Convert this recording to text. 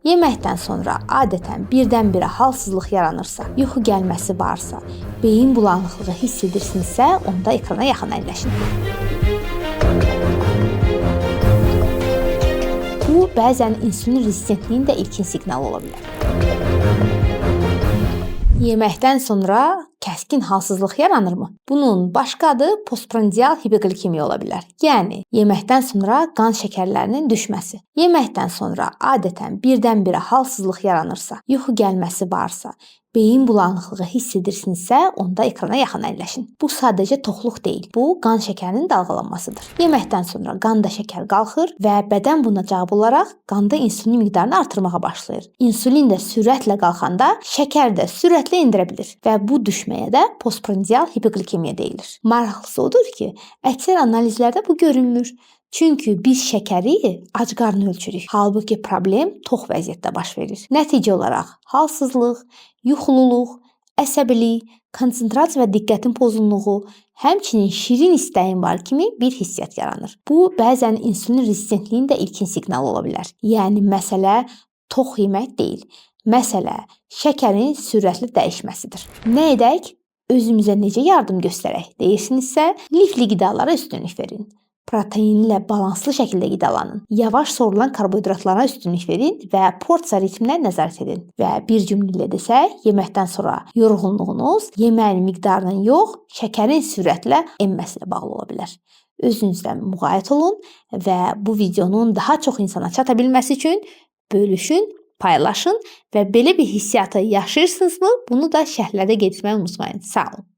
Yeməkdən sonra adətən birdən-birə halsızlıq yaranırsa, yuxu gəlməsi varsa, beyin bulanıqlığı hiss edirsinizsə, onda ekrana yaxın əyləşin. Bu bəzən insulin rezistentliyinin də ilkin siqnalı ola bilər. Yeməkdən sonra kəskin halsızlıq yaranırmı? Bunun başqa adı postprandial hipoqlikemiya ola bilər. Yəni yeməkdən sonra qan şəkərlərinin düşməsi. Yeməkdən sonra adətən birdən-birə halsızlıq yaranırsa, yuxu gəlməsi varsa, beyin bulanıqlığı hiss edirsinizsə, onda ekrana yaxın əyləşin. Bu sadəcə toxluq deyil. Bu qan şəkərinin dalğalanmasıdır. Yeməkdən sonra qanda şəkər qalxır və bədən buna cavab olaraq qanda insulin miqdarını artırmağa başlayır. İnsulin də sürətlə qalxanda şəkər də sürətlə endirə bilir və bu düşməyə də postprandial hipoqlikemiya deyilir. Maraqlısı odur ki, əksər analizlərdə bu görünmür. Çünki biz şəkəri ac qarnı ölçürük. Halbuki problem tox vəziyyətdə baş verir. Nəticə olaraq halsızlıq, yuxululuq, əsəbilik, konsentrasiya və diqqətin pozulluğu, həmçinin şirin istəyin var kimi bir hissiyyat yaranır. Bu bəzən insulin rezistentliyinin də ilkin siqnalı ola bilər. Yəni məsələ tox yemək deyil. Məsələ şəkərin sürətli dəyişməsidir. Nə edək? Özümüzə necə yardım göstərək deyirsinizsə, lifli qidalara üstünlük verin. Proteinlə balanslı şəkildə qidalanın. Yavaş sorulan karbohidratlara üstünlük verin və porsiya ritminə nəzarət edin. Və bir cümlə ilə desək, yeməkdən sonra yorğunluğunuz yeməyin miqdarının yox, şəkərin sürətlə enməsi ilə bağlı ola bilər. Özünüzdən müğayət olun və bu videonun daha çox insana çata bilməsi üçün bölüşün, paylaşın və belə bir hissiyatı yaşayırsınızmı? Bunu da şərhlərdə qeyd etməyi unutmayın. Sağ olun.